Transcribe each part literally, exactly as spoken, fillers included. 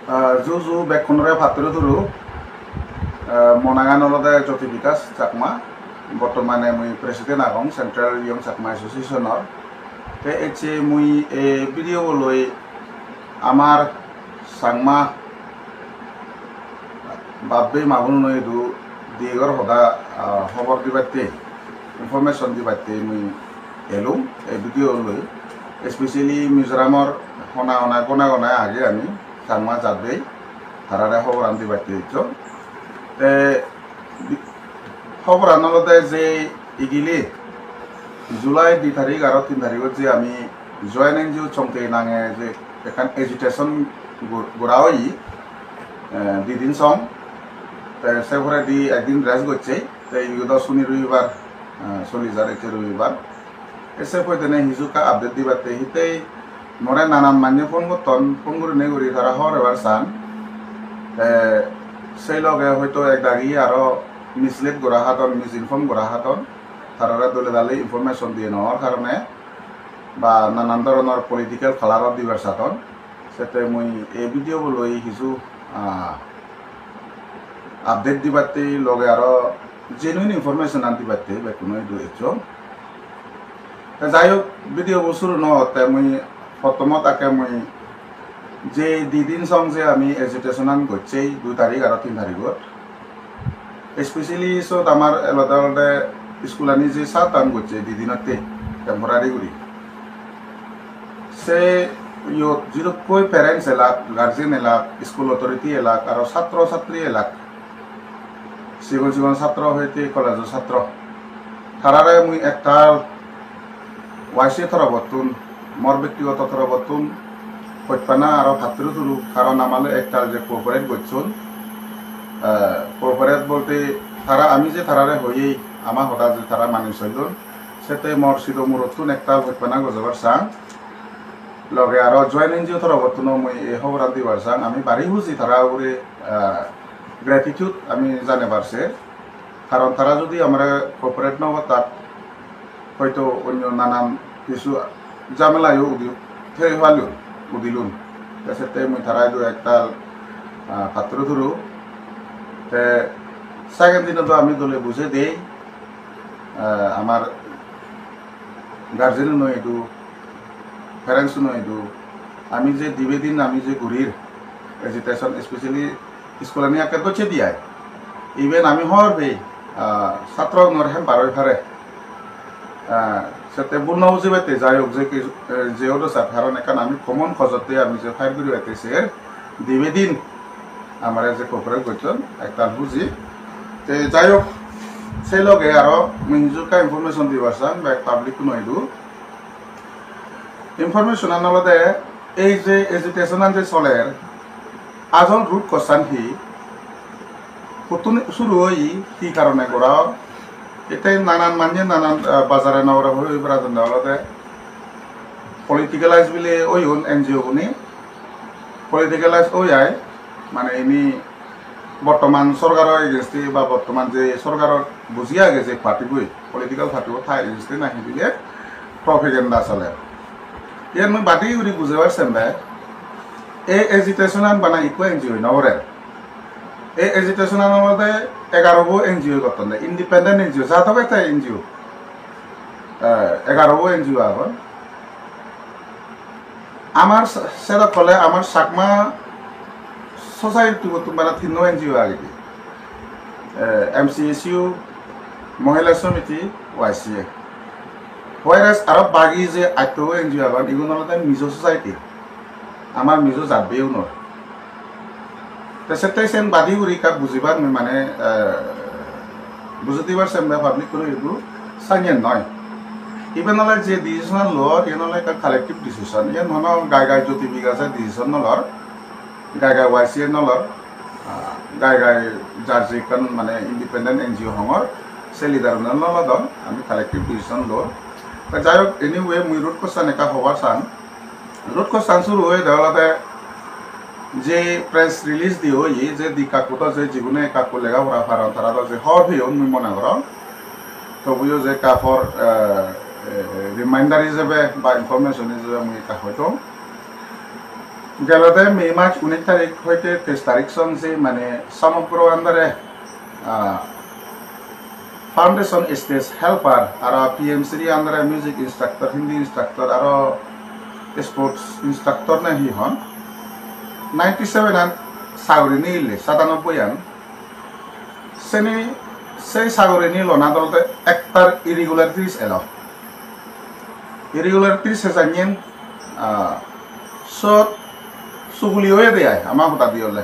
Ah, ju ju bekkunore patturu turu. Ah, mo nangan olode Jyoti Bikash Chakma. Bortomane mui president agong Central Young Chakma Association-or. Te ecche mui ei video bo loi amar Changma bap-bei ma-bonunoi idu di ghor hoda, ah, hobor dibatte, information dibatte mui elung ei video loi. Especially Mizoramor hona hona gona gona age ami Changma jat-bei, tarare hoboran dibatte ecchong. Te bi-, hoboran olode je igili July di tarik aro tin tarigot je ami Joint N G O Chongte nange je ekkan agitation go-, gora oye, eh, di din song. Te se poredi ekdin rest gocche, te ibe do suni robibar, eh, soli jar ecche robibar. Te se poidene hiju ekka update dibatte hittei more nanan manye phone gotton, phone gurinei guri tara hobor pebar san. Te sei loge hoito ek dagi aro mislead gora hadon, misinform gora hadon. Tarare dole dale information diye no or karone ba nanan dhoronor political color-ot dibar sadon. Sette mui ei video bo loi hiju, ah, update dibatte loge aro genuine information an dibatte bekkuno idu ecchong. Te jai hok, video bo suru no otte mui pottomot age mui je di din song je ami agitation an gocchei dui tarik aro tin tarigot, especially sot amar elode olode school ani je shutdown gocche di dinotte temporary guri, se iyot jidukkoi parents elak, guardian elak, school authority elak, aro satro satri elak, sigon sigon satro hoite college-o satro, tarare mui ektal Y C A torobottun, mor bektigoto torobottun hojpana aro patturu turu, karon amale ektal je cooperate gocchon, eh, cooperate bolte tara, ami je tarare hoyei, ama hoda je tara mani sollon, sette mor sido murottun ektal hojpana gojebar sang. Loge aro Joint N G O torobottun-o mui ei hoboran dibar sang, ami bari huji tara ugure, eh, gratitude ami janebar se. Karon tara judi amare cooperate no gottak, hoito onyo nanan hissu jamela yo udi thei palun, udilun. Te sette mui tara idu ektal, ah, patturu turu. Te second dino do ami dole bujei dei, ah, amar guardian uno idu, parents uno idu, ami je dibe din ami je gurir agitation, especially school ani akke gocche di ai. Even ami hobor pei, ah, satro unor hamper oi pare. Ah, sette bul no bujibatte jai hok je ki, eh, je odo sat, karon ekkan ami common cause-otte ami je fight guribatte ser dibe din amare je cooperate gocchon ektal buji. Te jai hok, sei loge aro mui hiju ekka information dibar sang bek public uno idu. Information an olode ei je agitation an je soler, ajol root cause an hi, huttun suru oye, hi karone gora or, ete nanan manye nanan, ah, bajare nogore hoi hoi beradonde olode politicalize bile oyon N G O gune, politicalize oi ai, mane ini bortoman sorkaro against-e ba bortoman je sorkarot boji age je party boi, political party bo thai against-e nahi bile propaganda soler. Iyan mui badi guri bujebar sembe, ei agitation an bana ikko N G O no gore. Ei agitation an olode egaro bo N G O gotton de, independent N G O, ja toge te N G O. Eh, egaro bo N G O agon. Amar sa-, sedok hole amar Chakma society-bottun bana tinno N G O agede. Eh, M C S U, Mohila Samiti, Y C A. Whereas aro bagi je atto N G O agon, igun olode Mizo society. Amar Mizo jat-bei unor. Te sette sen badi guri ekka bujibar mui mane, eh, bujei dibar sembe public-kuno idu sanyen noi. Iben ole je decision lor, iyen ole ekka collective decision. Iyen hono gai gai Jyoti Bikash-e decision no lor, gai gai Y C A no lor, ah, gai gai jar je ekkan mane independent N G O hongor, se leader-une no lodon, ami collective decision lor. Te jai hok, anyway, mui root cause-an ekka hobar sang. Root cause-an suru oyede olode je press release diye oye, je di kakko do je jigune kakko lega pora paron, tara do je hobor peyon mui mone gorong. Tobuyo je ekka por, eh, eh, reminder ijebe ba information ijebe mui ekka hoi dong. Gelode May mas unis tarik hoite teis tarik song je mane somogro under-e, ah, foundation stage helper aro P M Shri under-e music instructor, Hindi instructor aro sports instructor ne hi hon, ninety-seven an sagori nile, satanobboi an. Seni, sei sagorini lonat olode ektal irregularities elo. Irregularities ejanyen, ah, sot suguli oyede ai, ama hodadi ole.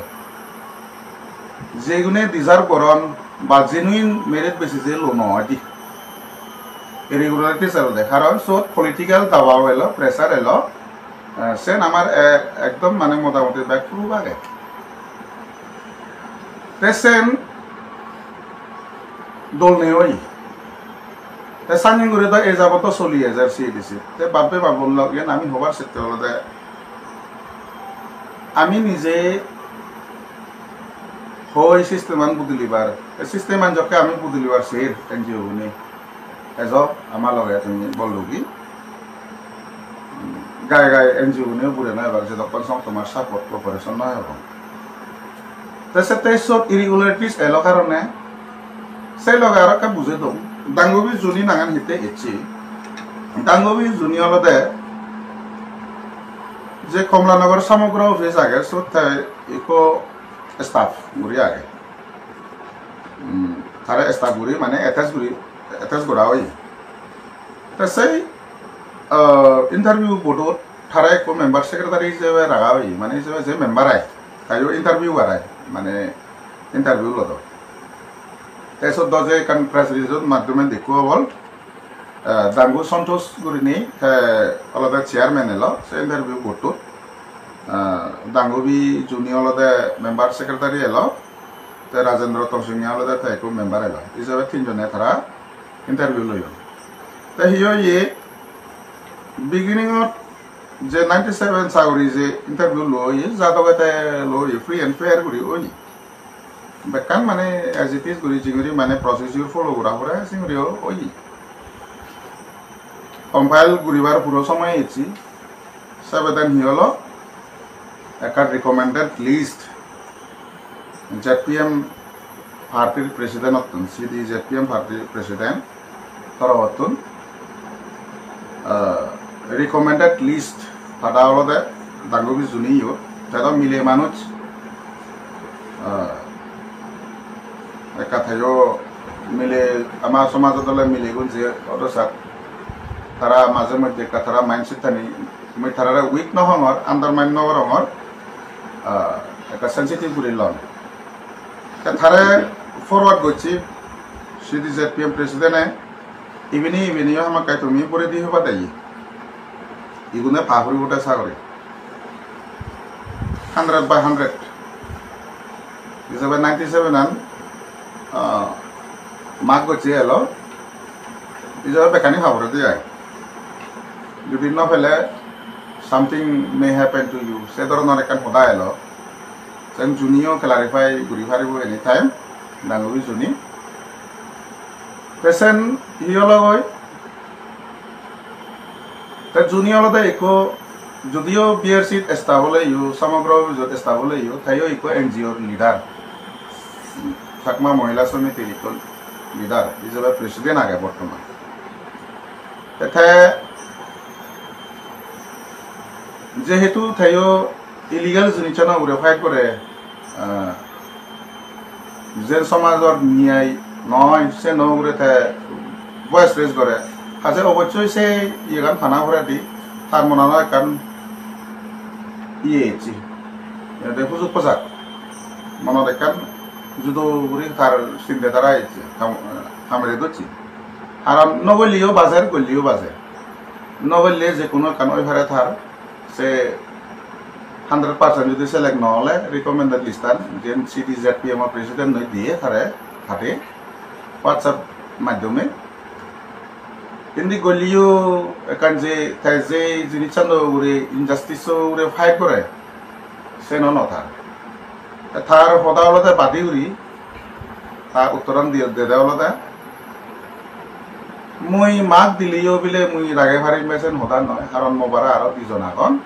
Jegune deserve goron ba genuine merit basis-e lo no oide. Irregularities olode, karon sot political dabao elo, pressure elo, eh, sen amar, eh, ekdom mane motamoti bek proof age. Te sen dol nei oi. Te sanyen guri do ei jabot do soli ejer C A D C. Te bap-bei ma-bon lok, iyen ami hobar sette olode ami nije hoi system-an budilibar, ei system-an jokke ami budilibar ser N G O gune. Ejo ama loge tumi bollugi. Gai gai N G O gune ugure noi, ebar jedokkon song tomar support cooperation noi ebong. Te se teis sot irregularities elo karone, se loge aro ekka bujei dong. Dangubi Juni nangan hitte ecche. Dangubi Juni olode je Kamalanagar Samagra office age, sot te ikko staff guri age. Hmm, tare staff guri mane attach guri, attach gora oye. Te sei, ah, interview board-ot tare ekko member secretary hijebe raga oye, mane hijebe je member ai, tayo interviewer ai, mane interview lodo. Te sot do je ekkan press release-or maddhome dekko obol, eh, Dangu Santosh gurinei te olode chairman elo se interview board-ot. Eh, Dangubi Juni olode member secretary elo, te Rajendra Tongsingya olode te ekko member elo. Hijebe tinjone tara interview loyon. Te hi oye, beginning-ot je ninety-seven sagori je interview lo oye, jadoge te lo oye, free and fair guri oye. Bekkan mane as it is guri jinguri mane procedure follow gora pore singuriyo oye. Compile guribar puro somoy ecche. Sebeden hi olo? Ekkan recommended list Z P M party-r president-ottun, C D Z P M party-r president torobottun, ah, recommended list pada olode Dangubi Juni-yo, te do mile manuj, ah, ekka teyo mile, ama somajot ole milegun je odo sat, tara maje moddhe ekka tara mindset-tani, mui tarare weak no hongor, undermine no gorongor, ah, ekka sensitive guri lon. Te tare forward gocche C D Z P M president-e, ibini, ibiniyo hamakkai tumi poredi hoba de ye. Igune pa puribo de sagori. Hundred by hundred. Hijebe ninety-seven an, ah, mark gocche elo. Hijebe bekkani pa poredi ai. Judi no pele, something may happen to you. Se dhoronor ekkan hoda elo. Sen Juni-yo clarify guri paribo anytime, Dangubi Juni. Te sen hi olo goi? Te Juni olode ekko, judiyo B R C-t staff oleyo, Samagra office-ot staff oleyo, teyo ekko N G O-r leader. Chakma Mohila Somitir ekko leader, hijebe president age bortoman. Te, te jehetu teyo illegal jinisano ugure fight gore, ah, je somajor niyai noi, seno ugure te voice raise gore, haje obossoi se iyegan pana poredi tar monanot ekkan iye ecche, ede hujok pojak, monot ekkan judo guri tar sinde dhara ecche, ham-, hamre docche. Haron no golleyo bajer, golleyo bajer. No golle je hono ekkan oi pare tar, se hundred percent judi select no ole, recommended list-an, jen C D Z P M-o president-oi diye tare, hate, WhatsApp maddhome. Indi golleyo ekkan je, te je jinisano ugure, injustice-o ugure fight gore, seno no tar. Te tar hoda olode badi guri, ta uttoran diye dede olode, mui mark dileyo bile mui rage parim be sen hoda noi, karon mo bare aro dijon agon.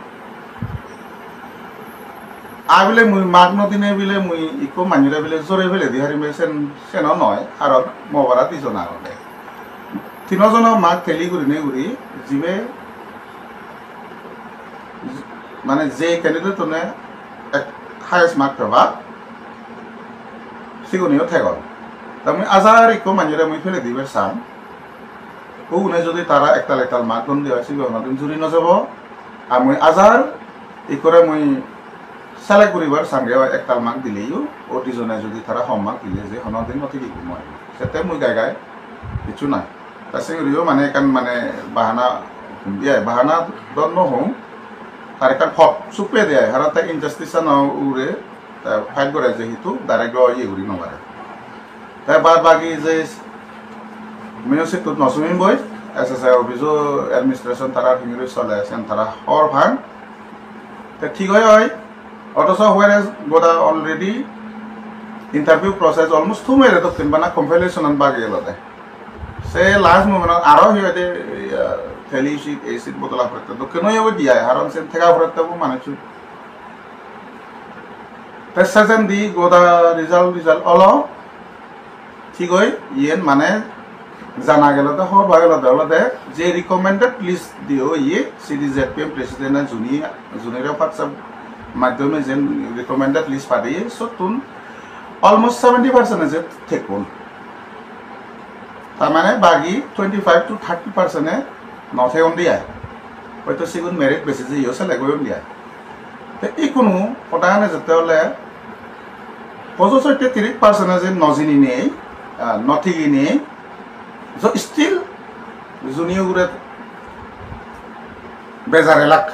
Ai bile mui mak no dine bile mui ikko manjore bile jore fele di harim, sen, seno noi, aro mo bara dijon agonde. Tino jono mak teli gurine guri jibe, mane je candidate-une ek highest mark pebak, siguniyo thegon. Ta mui ajar ikko manjore mui fele dibar sang. Ugune jodi tara ektal ektal mark don de oi, sibe honodin juri no jabo. Ar mui ajar ikkore mui select guribar sange oi ektal mark dileyo, o dijone jodi tara hom mark dile je honodin no thik ibo moi. Sette mui gai gai hissu nai. Ta singuriyo mane ekkan mane bahana, iye, bahana don no hong. Tar ekkan hok suppe de ai, haron ta injustice-ano ugure ta fight gore jehetu direct o iye guri no pare. Te bad bagi je mui o seat-tun no sumim boi, S S I office-o administration tara hingiri sole, sen tara hobor pan. Te thik oi oi, othoso whereas goda already interview process almost thum ere dokken, bana compilation-an bagi elode. Se last moment-ot aro hi hoide, iya, theli seat, ei seat bodola porette. Dokken oi obo di ai, haron sen thega porette bo manucchun. Te sejendi goda result, result olo, thik oi, iyen mane jana gelode, hobor pa gelode olode je recommended list diye oye C D Z P M president-e juni, junire WhatsApp maddhome jen recommended list padeye, sottun almost seventy percent-e je thekkon. Tar mane bagi twenty-five to thirty percent-e no thegon de ai. Hoito sigun merit basis-e yo select oyon de ai. Te ikkunu hodagani jette ole pojosotte tiris percent-e je no jini nei, ah, no thigi nei, so still juni ugure bejar elak.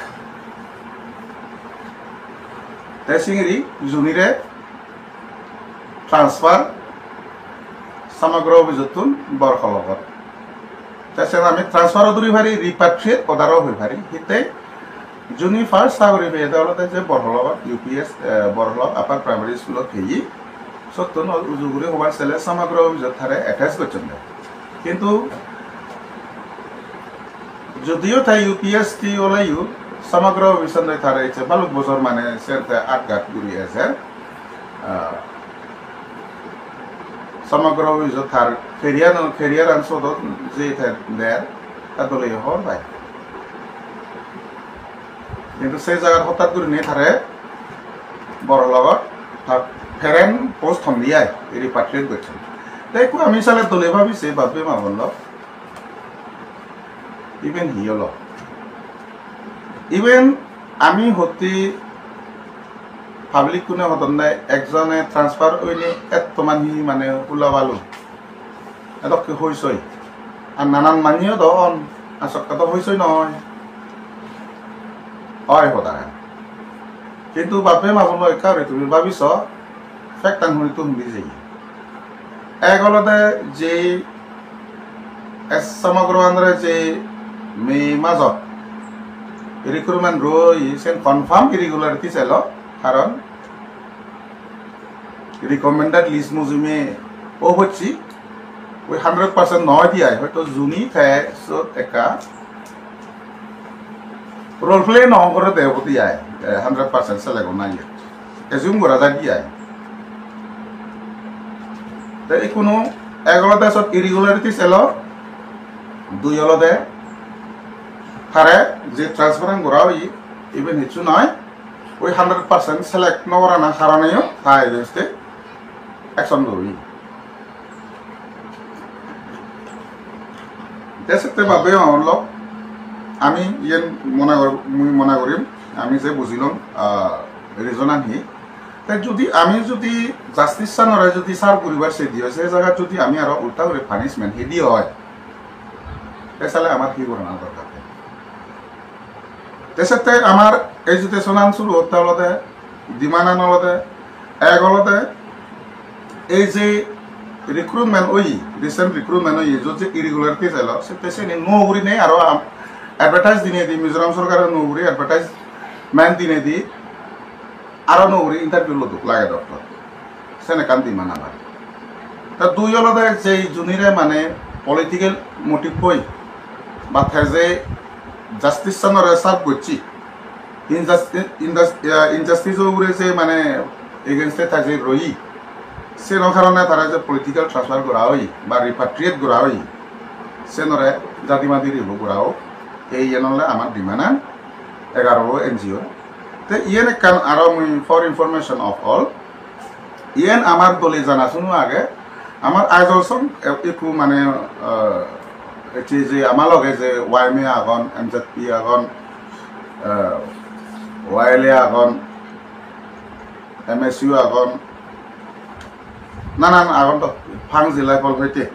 Te singiri junire transfer Samagra office-ottun Borhologot. Te sen ami transfer-o duri pari, repatriate order-o hoi pari. Hitte juni first sagori peyede olode je Borhologot U P S, eh, Borholog Upper Primary School-ot peye. Sottun o-, uju guri hobar sele Samagra office-ot tare attach gocchonde. Kintu jodio te U P S-t oleyo Samagra office-ot tare ecche balok bojor mane sente atgat guri ejer. Ah, Samagra office-ot tar career-an, career-an sodot je te der, ta dole hobor pai. Kintu se jagat hotat gurinei tare Borhologot tar parent post hon di ai, repatriate gocchon. Te ekku ami sale dole bhabi se bhabbe ma bollo. Iben hi olo? Iben ami hotte public-kune hodonde ekjone transfer oine ettoman hi mane hulabalu. Edokke hoisoi. Ar nanan manjeo do on, asokka do hoisoi noi. Oi hoda. Kintu bhabbe ma bollo ekka guri tumi bhabi so, fact-an huni to hundi jeye. Ek olode je S Samagra under-e je May majot recruitment roi sen confirm irregularities elo, karon recommended list mujime o hocche, oi hundred percent noi di ai, hoito juni te sot ekka role play no gore de obodi ai, eh, hundred percent select ona ye. Assume gora jai di ai. Te ikkunu ek olode sot irregularities elo, dui olode tare je transfer-an gora oye, iben hissu noi, oi hundred percent select no gorana karoneyo ta against-e action lobi. Te sette bhabbe ma bollo, ami iyen mone gor-, mui mone gorim, ami je bujilong, ah, reason-an hi. Te jodi ami jodi justice-anore jodi serve guribar sedi oi, se jagat jodi ami aro ulta guri punishment hedi oi, te sale amar hi gorana dorkar? Te sette amar agitation-an suru otte olode, demand-an olode, ek olode ei je recruitment oye, recent recruitment oye, jot je irregularities elo, sette seni nuo gurinei aro am-, advertise dinei di, Mizoram sorkare nuo guri advertisement dinei di, aro nuo guri interview loduk lage doctor. Sen ekkan demand amar. Ta dui olode je junire mane political motive hoi ba te je justice-anore serve gocche, injustice, injustice, ah, injustice-o ugure je mane against-e ta je roye, seno karone tara je political transfer gora oye ba repatriate gora oye, senore jadi madi release gora ok. Ei iyen ole amar demand-an egaro N G O. Te iyen ekkan aro mui for information of all, iyen amar dole jana suno age, amar Aizawl song e-, ekku mane, ah, ecche je amar loge je Y M A agon, M Z P agon, ah, Y L A agon, M S U agon, nanan agon to, Pang jilai pol hoite.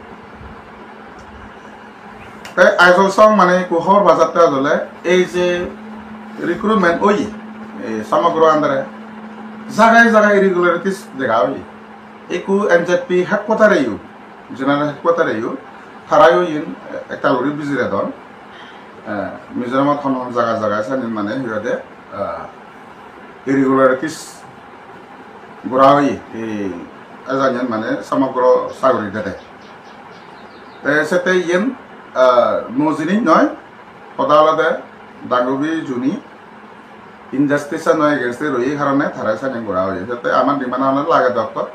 Te Aizawl song mane ekku hobor pa jatte ajole ei je recruitment oye, ei Samagro under-e jagai jagai irregularities dega oye. Ekku M Z P headquarter-eyo, general headquarter-eyo, tarayo iyen ektal guri bijiredon. Eh, Mizoramot hon hon jaga jaga sani mane hi hoide, ah, irregularities gora oye, ei ejaniyan mane Samagro sagori dede. Te sette iyen, ah, nuo jinis noi, hoda olode Dangubi Juni injustice-ano against-e roye karone tara sani gora oye. Sette amar demand olode lage doktor,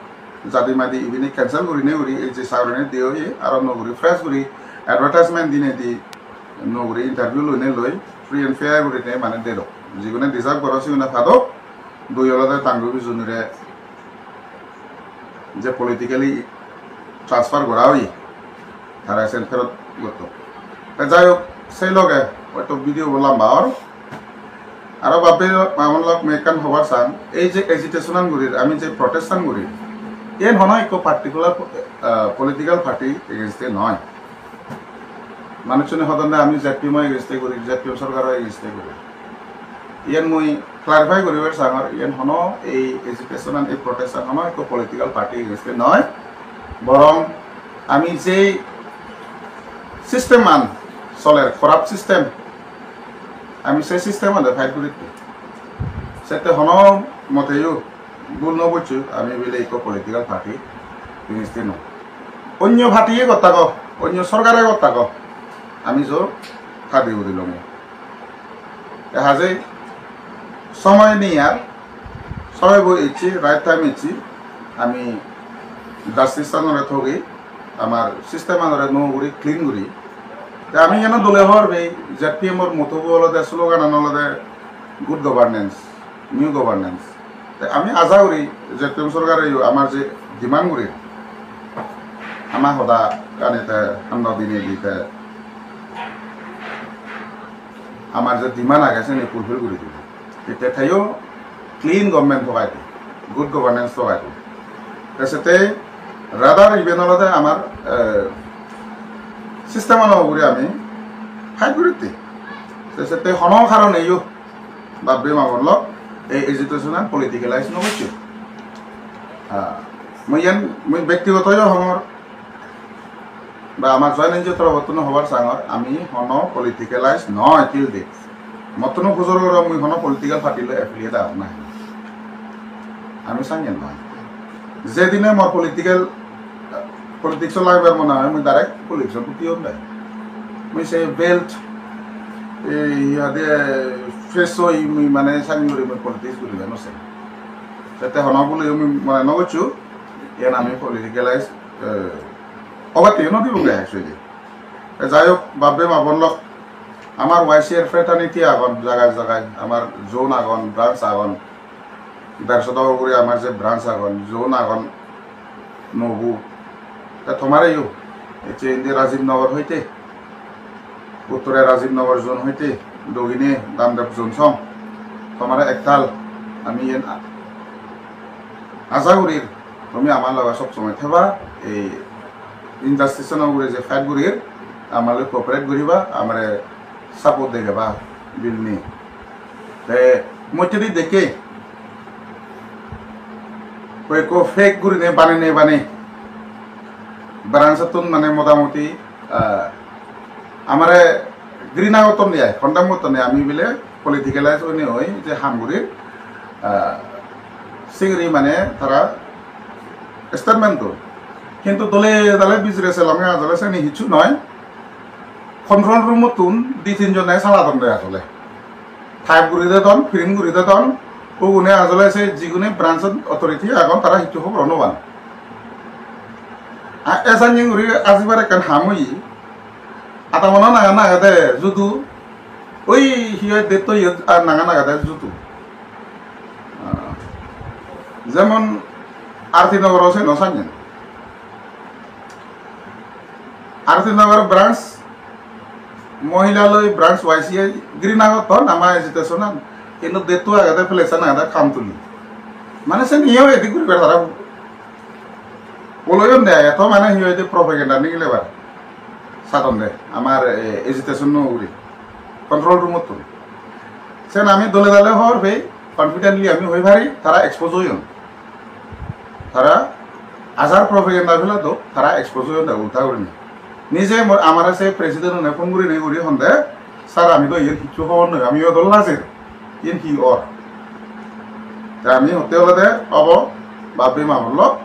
jadi madi ibini cancel gurine guri ei je sagorini diye oye, aro nuo guri fresh guri advertisement dinei di nuo guri interview loinei loi free and fair gurinei mane dedok. Jigune deserve goron sigune padok, dui olode Dangubi Junire je politically transfer gora oye, tara sen ferot gotto. Te jai hok, sei loge hoito video bo lamba or. Aro bap-bei ma-bon lok mui ekkan hobar sang, ei je agitation-an gurir, ami je protest-an gurir, iyen hono ekko particular po-, ah, political party against-e noi. Manuchchune hodonde ami Z P M-o against-e guri, Z P M sorkaro against-e guri. Iyen mui clarify guribar sangor, iyen hono ei agitation-an, ei protest-an hono ekko political party against-e noi. Borong ami je system-an soler, corrupt system, ami se system-an fight guritte. Sette hono moteyo bul no bujjo, ami bile ekko political party against-e noi. Onyo party-ye gottago, onyo sorkare gottago, ami jo party guri lom. Te haje somoy nei ar, somoy bo ecche, right time ecche, ami justice-anore thogi, amar system-anore nuo guri, clean guri. Te ami iyeno dole hobor pei, Z P M-or motto bo olode, slogan-an olode good governance, new governance. Te ami aja guri Z P M sorkareyo amar je demand guri, ama hodagani te handa dinei di te amar je demand age seni fulfill guri dibo. Ete teyo clean government thogai di, good governance thogai di. Te sette rather iben olode amar, eh, system-ano ugure ami fight guritte. Te sette hono karoneyo bap-bei ma-bon lok ei agitation-an politicalize no goccho. Ah, mui iyen, mui bektigotoyo hongor, ba amar Joint N G O torobottun hobar sangor, ami hono politicalize noi till date. Mottun pujor gorong mui hono political party loi affiliate agong na. Ami sanyen noi. Jedine mor political, politics-o lagibar mone oi, mui direct politics-o bhorti om de. Mui se belt, ei, iyade, fresh oi, mui mane sanyen guri mui politics guribar no sei. Sette hono bhul oiyo mui mone no goccho, iyen ami politicalize, eh, obatte no dibonge actually. Te jai hok, bap-bei ma-bon lok, amar Y C A-r fraternity agon jagai jagai, amar zone agon, branch agon, derso do ugure amar je branch agon, zone agon, nobu. Te tomareyo, ecche indi Rajiv Nagar hoite, uttore Rajiv Nagar zone hoite, dogine Damdep zone song, tomare ektal ami iyen a-, aja gurir, tumi amar loge sob somoi theba, ei injustice-ano ugure je fight gurir, amar loi cooperate guriba, amare support degeba bilni. Te moddedi dekke hoi ekko fake gurine banene bane branch-ottun mane motamoti, ah, amare grina gotton de ai, condemn gotton de ami bile politicalize oinei oi je ham gurir, ah, sigiri mane tara statement don. Hintu dole dale bijire selonge ajole seni hissu noi. Control room-ottun di tinjone saladon de ajole. type guri dedon, print guri dedon, ugune ajole se jigune branch authority agon, tara hissu hobor no pan. A, esanyen guri ajibar ekkan ham oye, adamono nangan agede judu, oi hi hoide to iyot ar nangan agede judu. Ah, jemon Arti Nogoro se no sanyen. Arti Nogor branch, mohila loi branch Y C A giri na gotton ama agitation an. Hintu date to agede, place an agede, kam tuli. Mane se niyo edik guribar tara. Boloyon de, eto mane hi hoide propaganda nigilebar. Sadon de, amar, eh, agitation no ugure. Control room ottun. Sen ami dole dale hobor pei, confidently ami hoi pari, tara expose oyon. Tara ajar propaganda phela do, tara expose oyon de ulta gurinei. Nije mor-, amare se president one phone gurinei guri honde, "Sir, ami do iyen hissu hobor noi, ami odol lajer." Iyen hi or? Te ami hotte olode obo, bap-bei ma-bon lok,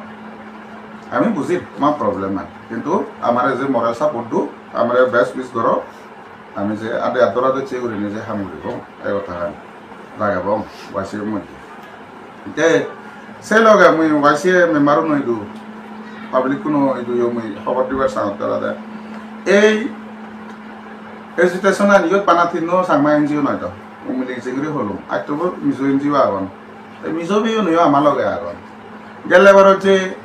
ami bujir, ma problem nai. Kintu amare je moral support do, amare best wish goro, ami je ade adora docche gurinei je ham guribong, ei hodagan ragebong, Y C A moddhe. Te se loge mui Y C A member-uno idu, public-uno idu yo mui hobor dibar sangotte olode, ei agitation-an iyot bana tinno Changma N G O noi do. Umili jingri holung, attobo Mizo N G O agon. Te Mizo bhei-uno yo ama loge agon. Gelle barot je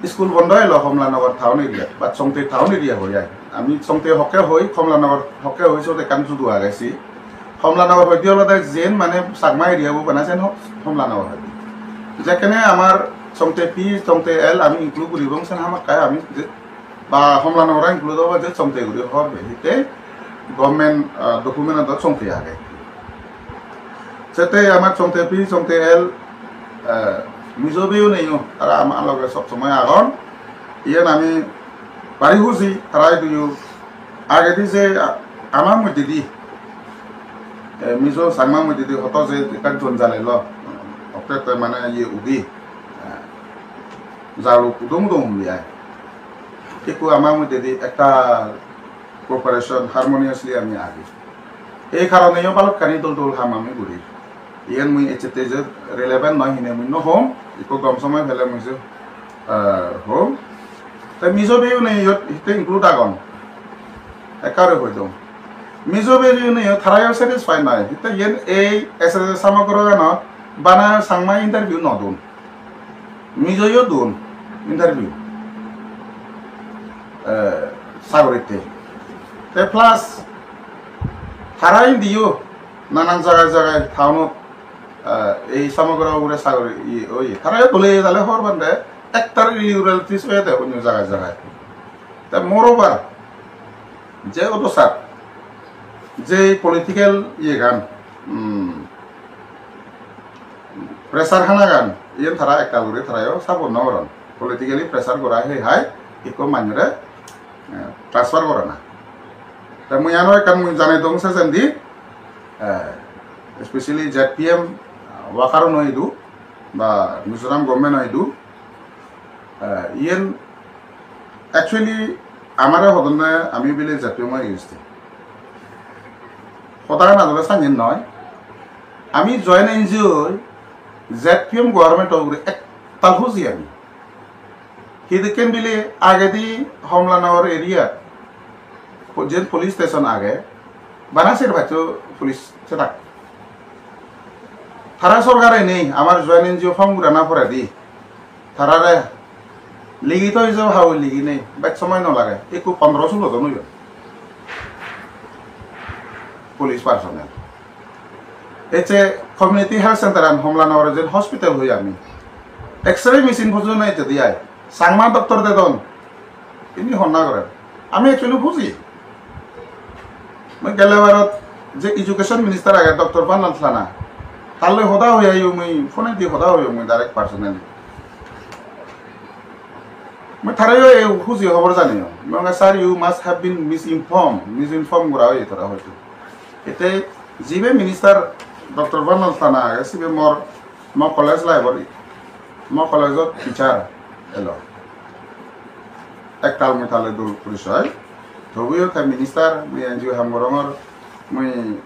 school bondo elo Kamalanagar town area, ba Chongte town area hoi ai. Ami Chongte hokke hoi, Kamalanagar hokke hoi, sot ekkan judo age si. Kamalanagar hoide olode jen mane Changma area bo bana sen ho-, Kamalanagar hoide. Jekkene amar Chongte P, Chongte L ami include guribong sen hamakkai ami je ba Kamalanagar include obo je Chongte guri hobor pei. Hitte government, ah, document-ot Chongte age. Sette amar Chongte P, Chongte L, eh, Mizo bhei-uneyo, tara ama loge sob somoi agon. Iyen ami bari huji, tara iduyo agedi je a-, ama moddedi, eh, Mizo Changma moddedi hoto je ekkan jonjal elo, otte otte mane iye udi, eh, jaluk udung udung undi ai. Ekku ama moddedi ekka cooperation, harmoniously ami agi. Ei karoneyo balokkani dol dol ham ami guri. Iyen mui ecchette je relevant noi hine mui no hom, ekku gom somoi pele mui je, eh, hom. Te Mizo bhei-une iyot hitte include agon. Ekkare hoi dong. Mizo bhei-une iyot tarayo satisfy noi. Hitte iyen ei S S S Samagra ganot bana Changma interview no don. Mizoyo don interview, eh, sagoritte. Te plus tara indiyo nanan jagai jagai town-ot, eh, ei Samagra ugure sagori iye oye. Tarayo dole dale hobor pande ektal irregularities oyede onyo jagai jagai. Te moreover, je odosat, je political iyegan, hmm, pressure hanagan, iyen tara ektal guri tarayo support no goron. Politically pressure gora hei hai ikko manjore, eh, transfer gorana. Te mui aro ekkan mui janei dong sejendi, eh, especially Z P M worker-uno idu ba Mizoram government-o idu, eh, iyen actually amare hodonne ami bile Z P M-o against-e. Hodagan ajole sanyen noi. Ami join N G O Z P M government-o ugure ektal huji ami. Hidokken bile agedi Kamalanagar area po-, jen police station age, bana ser baccho police sedak. Tara sorkare nei, amar join N G O form gurana poredi. Tarare ligi to ijo hao ligi nei, bej somoi no lage, ekku pondro sulo jon oyon. Police personnel. Ecche community health center an Kamalanagar jen hospital hoi ami. X-ray machine pojjonto ecche di ai. Changma doctor dedon. Ini honna gore. Ami actually buji. Mui gelle barot je education minister age Doctor Vanlalthlana. Tar loi hoda hoi ayo mui phone di hoda hoi mui direct personally. Mui tarayo ei huji hobor janiyo. Mui hoyong, "Sir, you must have been misinformed." Misinform gora oye tara hoito. Ete jibe minister Doctor Vanlalthlana age, sibe mor, mo college life-or, mo college-ot teacher elo. Ektal mui tale dol porisoy. Tobuyo te minister, mui N G O ham gorongor, mui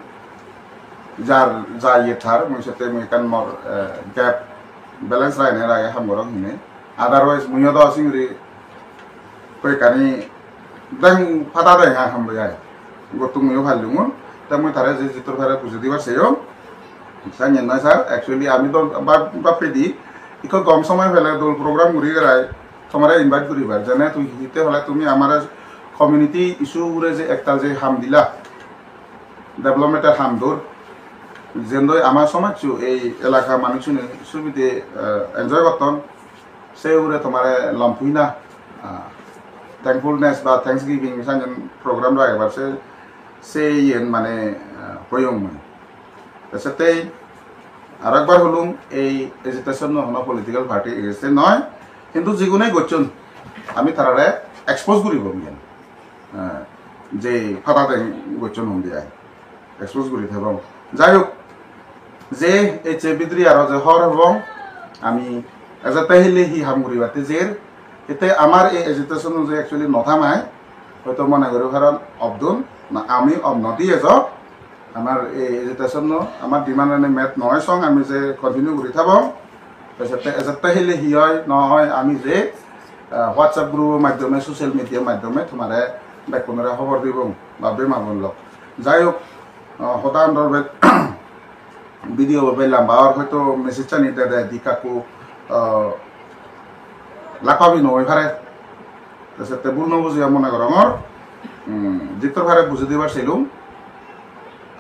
jar, ja iye thar, mui sette mui ekkan mor, eh, gap balance raine rage ham gorong hine. Otherwise, muiyo do singiri koi ekkani deng pada deng ha ham bojai. Gottung muiyo pallungun. Te mui tare je jitor pare bujei dibar seyong. Sanyen noi sir, actually ami do bap-, bappedi ikko gom somoy pele dol program guri gerai tomare invite guribar. Jene tui hitte hole tumi amare community issue ugure je ektal je ham dila, development-or ham dor, jendoi ama somajcho ei elaka manuchune subide, eh, enjoy gotton, se ugure tomare lom pui na, ah, thankfulness ba thanksgiving sanyen program ragebar se, se iyen mane, ah, hoyong mui. Te settei aro ekbar holung, ei agitation-o hono political party against-e noi, hintu jigune gocchon ami tarare expose guribong iyen. Eh, je pada deng gocchon hundi ai, expose guri thebong. Jai hok, je ecche bidire aro je hor hebong, ami ejette hille hi ham guribatte jer, ete amar ei agitation-o je actually no thamai, hoito mone guri paron obdun, na ami ob no di ejo, amar ei agitation-o, amar demand-ani met noi song, ami je continue guri thebong. Te sette, ejette hille hi oi, no oi, ami je, ah, WhatsApp group-or maddhome, social media-r maddhome tomare bekkunore hobor dibong, bap-bei ma-bon lok. Jai hok, ah, hoda andor be-, video be lamba or, hoito message-ani dede di kakko, ah, lak pabi no oi pare. Te sette bul no bujiyo mone gorongor. Hmm, jittor pare bujei dibar selung.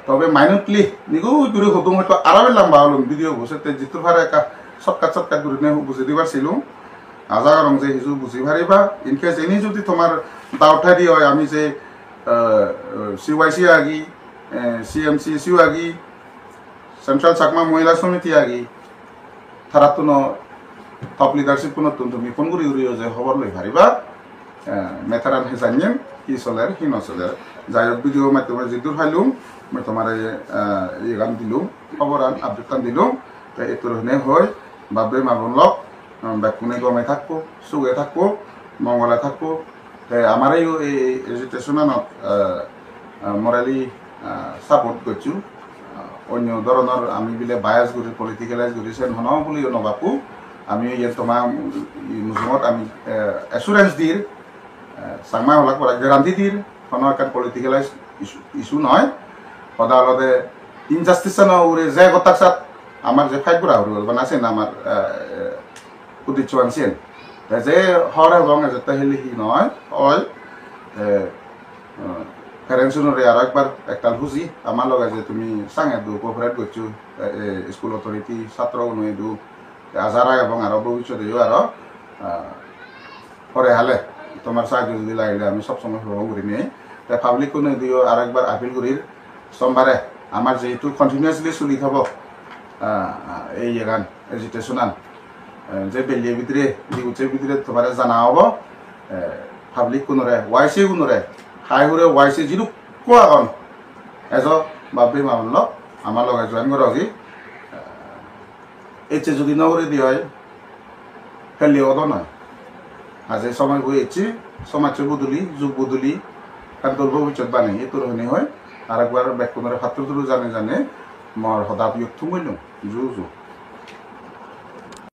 Tobe minutely, nigo guri hodung hoito aro be lamba olun video bo, sette jittor pare ekka shortcut, shortcut gurine bujei dibar selung. Aja gorong je hiju buji pariba. In case any jodi tomar doubt thai di oi, ami je, eh, C Y C agi, eh, C M C C agi, Central Chakma Mohila Samiti agi, tarattuno top leadership-unottun tumi phone guri guriyo je hobor loi pariba, eh, matter-an hejanyen, hi soler, hi no soler. Jai hok, video maddhome jiddur pailung, mui tomare, eh, iyegan dilung, hoboran, update-an dilung. Te ettur hone hoi, bap-bei ma-bon lok, eh, bekkune gome thakko, suge thakko, mongole thakko. Te amareyo ei agitation-anot, ah, ah, morally, ah, support goccho. Ah, onyo doronor ami bile bias guri, politicalize guri, sen hono buliyo no bappo. Ami iyen toma, i mujungot ami, eh, assurance dir, eh, Changma holak pora guarantee dir, hono ekkan politicalize issue, issue noi. Hoda olode injustice-ano ugure je gottak sat amar je fight gora puribo, bana sen amar, eh, uddeccho an siyen. Te je hor ebong ejette hille hi noi, oi, te, eh, parents-unore aro ekbar ektal huji, ama loge je tumi sange du cooperate goccho, eh, eh, school authority, satro-uno idu, te aja ragebong aro bobissoteyo aro, ah, pore hale tomar sahajjo jodi lagile ami sob somoi purobong gurinei. Te public-uno iduyo aro ekbar appeal gurir, sombare amar jehetu continuously suli thebo, ah, ah, ei iyegan, agitation-an, eh, je belle bidire, di ucche bidire tomare jana obo, eh, public-unore, Y C-unore, hai hure Y C jidukko agon, ejo bap-bei ma-bon lok, ama loge join gorogi. Eh, ecche jodi no guri di oi, helle odo noi. Aje somoi bo ecche, somajcho bodoli, jug bodoli, ekkan dol bobissot banei, ettur hone hoi, arekbar bekkunore pattur turu jane jane, mor hoda biyot thum gollung, ju ju.